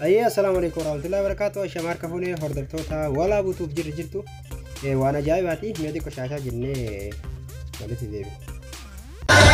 Ayyee, assalaamu alaikum warahmatullahi wabarakatuh. Shamaar kafuunee hordoftoota walaa butuuf jirru jirtu waan ajaa'ibaati. Mi'a xiqqoo shaashaa jennee walitti deebiin.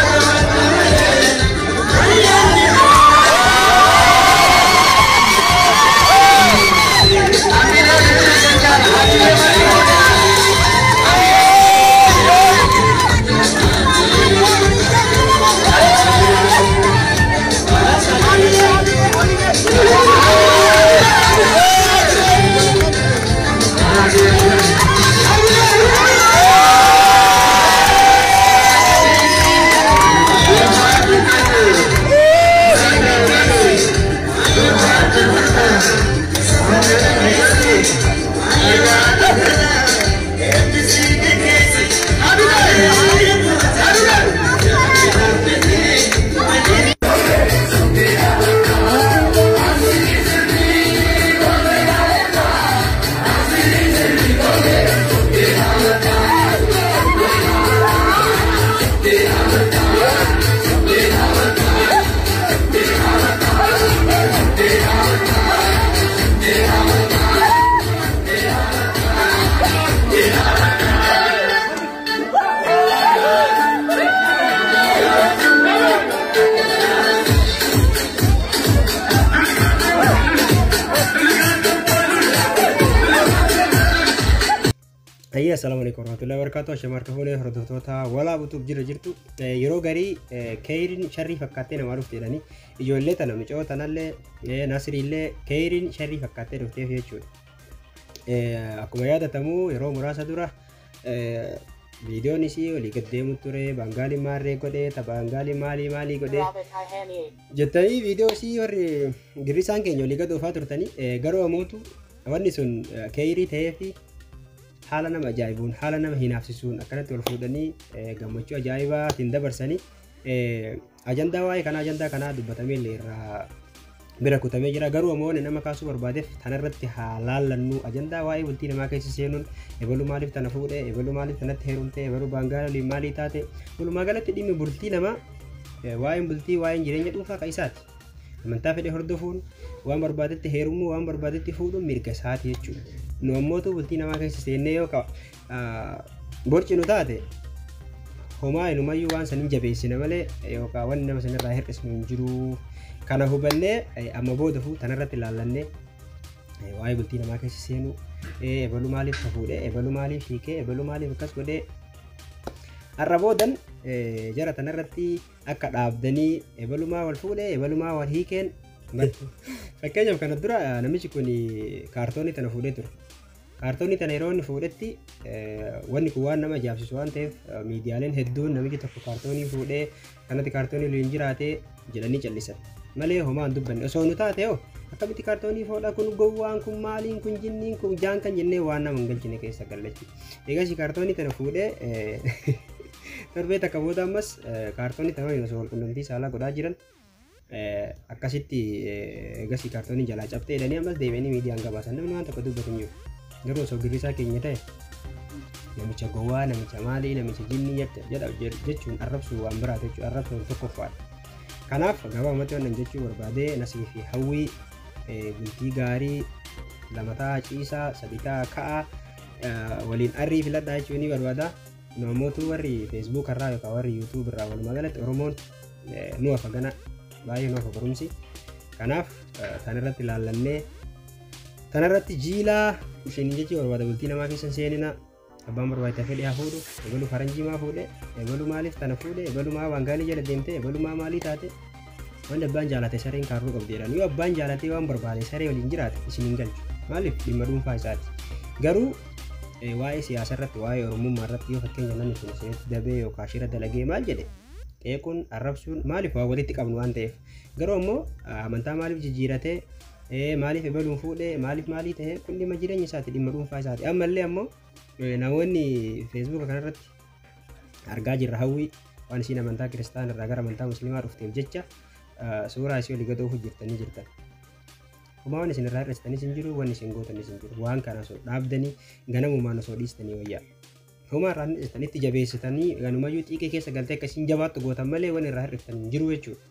Ayyee, assalaamu alaikum warahmatullahi wabarakatuh. Shamaar kafuunee hordoftoota walaa butuuf jira jirtu. Yeroo garii keeyriin sharrii fakkaattee namaa dhufte jedhanii, ijoollee tana, micoo tanallee, Nasriillee keeyriin sharrii fakkaattee dhufteef jechuudha. Akkuma yaadatamu, yeroo muraasa dura viidiyoon isii olii gad deemu ture, Baangaaliin maarree godhee, Baangaalii maalii maalii godhee jettanii viidiyoo isii warri girrisaan keenya olii gad oofaa turtanii. Garuu amootu wanni sun keeyrii ta'ee fi haala nama ajaa'ibuun, haala nama hinaafsisuun akkanatti wal fuudhanii gammachuu ajaa'ibaatiin dabarsanii, ajandaa waa'ee kanaa, ajandaa kanaa dubbatamee illee irraa bira kutamee jira. Garuu ammoo wanni nama kaasuu barbaadeef tanarratti haa laallannu. Ajandaa waa'ee bultii namaa keessa seenuun, ebaluu maaliif tana fuudhee, ebaluu maaliif tanatti heerumtee, ebaluu baangaala maalii taate, walumaa galatti dhimmi bultii namaa, waa'een bultii, waa'een jireenya dhuunfaa kan isaati. Amantaa fedhe hordofuun, waan barbaadetti heerumuu, waan barbaadetti fuudhuun mirga isaati jechuudha. Nu ammootu bultii namaa keessa seennee yoo borcinu taate, homaa inumayyuu waan sanin jabeessina malee yookaan wanni nama sanirraa hir'isnu hin jiru. Kana hubannee amma booda tanarratti ilaallannee waa'ee bultii namaa keessa seenuu, ebaluu maaliif fuudhee, ebaluu maaliif hiikee, ebaluu maaliif akkas godhee, har'a boodan jara tanarratti akka dhaabdanii, ebalumaa wal fuudhee, ebalumaa wal hiikeen. Fakkeenyaaf, kana dura namichi kun kaartoonii tana fuudhee ture. Kaartoonii tana yeroo inni fuudhetti, wanni kun waan nama ajaa'ibsiisu waan ta'eef, miidiyaaleen hedduun namichi tokko kaartoonii fuudhee kanatti kaartoonii waliin jiraatee jedhanii callisan. Malee homaa hin dubbanne. Osoo nu taate hoo, akkamitti kaartoonii fuudha, kun gowwaan kun, maaliin kun, jinniin kun, jaan kan jennee waan nama hin galchine keessa gallachi. Egas kaartoonii tana fuudhee torbee takka booda ammas kaartoonii tana waliin osoo walqunnamtii saalaa godhaa jiran akkasitti egasii kaartoonii jalaa cabxee jedhanii ammas deebi'anii miidiyaan gabaasan. Namni waan tokko dubbatu hin jiru. Garuu osoo girrisaa keenya ta'e, namicha gowwaa, namicha maalii, namicha jinnii jedha jechuun arrabsuu waan biraati jechuudha. Arrabsuun tokkoffaadha. Kanaaf gabaabumatti wannan jechuu barbaade, Nasrii fi Hawwii bultii gaarii, lamataa ciisaa, saditaa ka'aa, waliin arrii filadhaa jechuu ni barbaada. Nu ammootu warri Facebook irraa yookaan warri YouTube irraa, walumaa galatti Oromoon nu hafa gana baay'ee nu hafa barumsi. Kanaaf tanarratti ilaallannee tanarratti jiilaa isheen jechuu barbaada. Bultii namaa keessa seenina. Abbaan barbaade fedhe haa fuudhu. Ebaluu faranjii maa fuudhe, ebaluu maaliif tana fuudhe, ebaluu maa waangaalii jala deemte, ebaluu maa maalii taate, wanti abbaan jaalate sareen kaarruu qabdi jedhan. Yoo abbaan jaalatee waan barbaade saree waliin jiraate isin hin galchu. Maaliif? Dhimma dhuunfaa isaati. Garuu waa'ee siyaasa irratti, waa'ee oromummaa irratti, yoo fakkeenya namni sun isinitti dabee yookaan shira dalagee maal jedhe, qeequun, arrabsuun, maaliif? Waa walitti qabnu waan ta'eef. Garuu ammoo amantaa maaliif jijjiiratee, maaliif ebaluun fuudhee, maaliif maalii ta'e, kun dhimma jireenya isaati, dhimma dhuunfaa isaati. Ammallee ammoo namoonni Feesbuuka kanarratti argaa jirra, Hawwii waan isiin amantaa kiristaana irraa gara amantaa musliimaa dhufteef jecha suuraa isii olii gad oofuu jirtanii jirtan. Homaa waan isin irraa hir'istanis hin jiru, wanni isin gootanis hin jiru. Waan kana osoo dhaabdanii, ganamumaan osoo dhiistanii wayyaa. Homaa irraa hir'istan, itti jabeessitanii ganumayyuu xiiqee keessa galtee akkasiin jabaattu gootan malee waan irraa hir'iftan hin jiru jechuudha.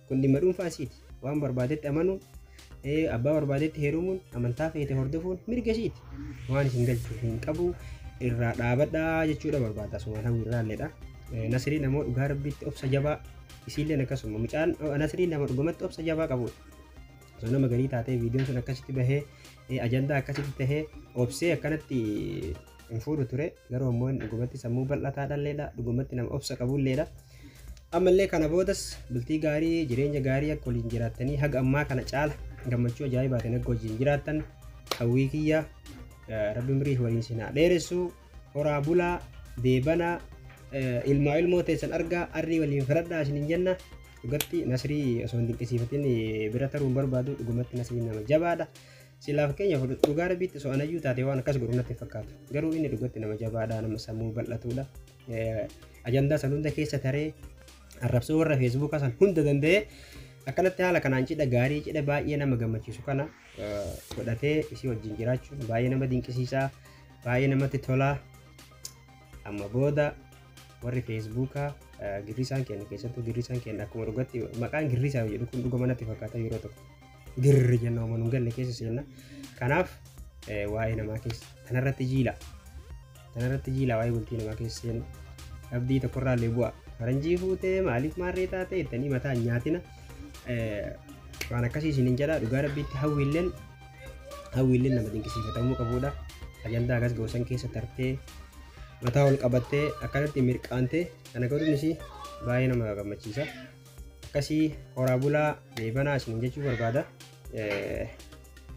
Kun dhimma dhuunfaa isiiti. Waan barbaadetti amanuu, Abbaa barbaadetti heerumuun, amantaa feete hordofuun mirga isiiti. Waan isin galchu hin qabu, irraa dhaabadhaa jechuudha barbaada. Asumaan hawwi irraa illeedha. Nasriin ammoo dhugaa rabbiitti obsa jabaa, isiilleen akkasuma mucaan Nasriin nama dhugumatti obsa jabaa qabudha. Osoo nama garii taatee viidiyoon sun akkasitti bahee ajandaa akkasitti tahee obsee akkanatti hin fuudhu ture. Garuu ammoo inni dhugumatti sammuu bal'ataa dhalleedha, dhugumatti nama obsa qabulleedha. Ammallee kana boodas bultii gaarii, jireenya gaarii akka waliin jiraattanii haga ammaa kana caala gammachuu ajaa'ibaatiin akka wajjin jiraattan hawwii kiyya. Rabbi umrii waliin isin haa dheeressu. Horaa bulaa, deebanaa, ilmaa ilmoo teessan argaa, arrii waliin filadhaa isiniin jenna. Dhugatti Nasrii osoo hin dinqisiifatin bira taruu hin barbaadu. Dhugumatti Nasriin nama jabaadha. Silaa fakkeenyaaf dhugaa rabbiitti osoo anayyuu taate waan akkas godhu natti hin fakkaatu. Garuu inni dhugatti nama jabaadha, nama sammuu bal'atuudha. Ajandaa san hunda keessa taree, arrabsoo warra feesbuukaa san hunda danda'ee, akkanatti haala kanaan cidha gaarii, cidha baay'ee nama gammachiisu kana godhatee isii wajjin jiraachuun baay'ee nama dinqisiisaa, baay'ee namatti tolaa. Amma booda warri feesbuukaa girrisaan kenna, keessattuu girrisaan kenna, akkuma dhugatti maqaan girrisaa jedhu kun dhuguma natti fakkaata. Yeroo tokko girri jenna, uumaa nun galle keessa seenna. Kanaaf waa'ee namaa keessa tanarratti jiila, tanarratti jiila, waa'ee bultii namaa keessa seenna. Abdii tokkorraa illee bu'a. Faranjii fuutee maaliif maarree taate jettanii mataa hin nyaatina. Waan akkasii isiniin jedha. Dhugaa rabbiitti hawwiilleen nama dinqisiifatamuu qabudha. Ajandaa akkas goosan keessa tartee, mataa ol qabattee, akkanatti mirqaantee kana godhuun isii baay'ee nama gammachiisa. Akkasii horaa bulaa, deebanaa isiniin jechuu barbaada.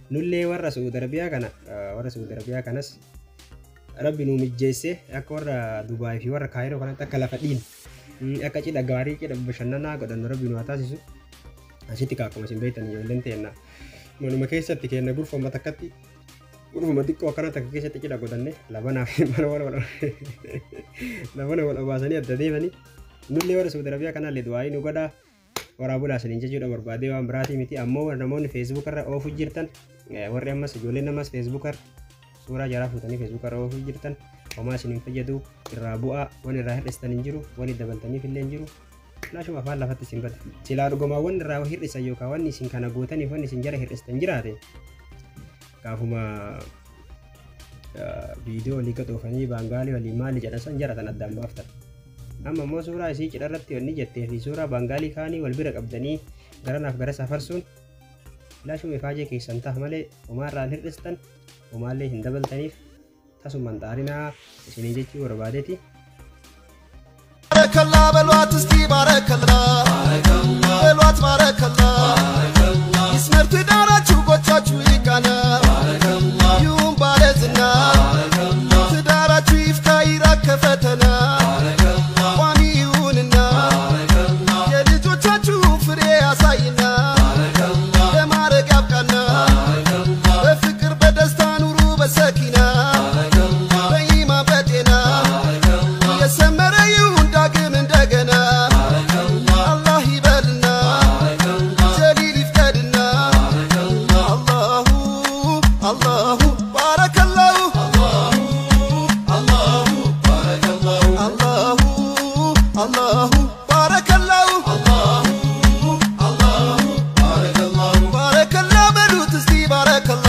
Nullee warra Saudi Arabiyaa kana, warra Saudi Arabiyaa kanas rabbi nu mijjeesse, akka warra Dubaay fi warra Kaayiroo kanatti akka lafa dhiin, akka cidha gaarii, cidha bashannanaa godhannu rabbi nu haa taasisu. Asitti akkuma isin beektan ijoolleen teenna manuma keessatti kenna gurfama takkatti, gurfama xiqqoo akkana takka keessatti cidha godhanne, labanaa fi mana wal labana wal obaasanii adda deemanii. Nullee warra Saudi Arabiyaa kanallee du'aayii nu godhaa. Horaa bulaa isiniin jechuudha barbaadee, waan biraatii miti. Ammoo warra namoonni feesbuuk irra oofuu jirtan, warri ammas ijoolleen ammas feesbuuk irra suuraa jaraa fuutanii feesbuuk irra oofuu jirtan, homaa isiniin fayyadu, irraa bu'aa. Waan irraa hir'istan hin jiru, waan dabaltaniif illee hin jiru. Laashuma afaan lafatti isin bada. Silaa dhugumaa wanni irraa hir'isan yookaan wanni isin kana gootaniif wanni isin jala hir'istan jiraate, gaafuma viidiyoo walii gaxoofanii baangaalii walii maali jedhan san jara tan addaan baaftan. Amma immoo suuraa isii cidha irratti wanni jettee fi suuraa baangaalii kaanii wal bira qabdanii garanaaf gara safarsuun laashuma ifaajee keessan ta'a malee homaa irraa hin hir'istan, homaallee hin dabaltaniif tasumaan xaarinaa isinii jechuu barbaadeeti. ባረከላ በሏት እስቲ፣ ባረከላ በሏት፣ ባረከላ። ይስመር ትዳራችሁ፣ ጎቻችሁ ይቃና፣ ይሁን ባለዝና። ትዳራችሁ ይፍካ፣ ይራቅ ከፈተና፣ ቋሚ ይሁንና የልጆቻችሁ ፍሬ ያሳይና ለማረግ ያብቃና። በፍቅር በደስታ ኑሩ በሰኪና፣ በኢማን በጤና። የሰመረ ይሁን ዳግም እንደገና፣ አላህ ይበልና ጀሊል ይፍቀድና። አላሁ አላሁ ባረከላሁ፣ አላሁ አላሁ ባረከላሁ። ባረከላ በሉት እስቲ፣ ባረከላ።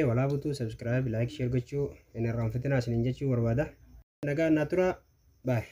Walaabutu subscribe, like, share gochuu hin irraanfatinaa isiniin jechuu barbaada. Nagaa naa tura. Baay.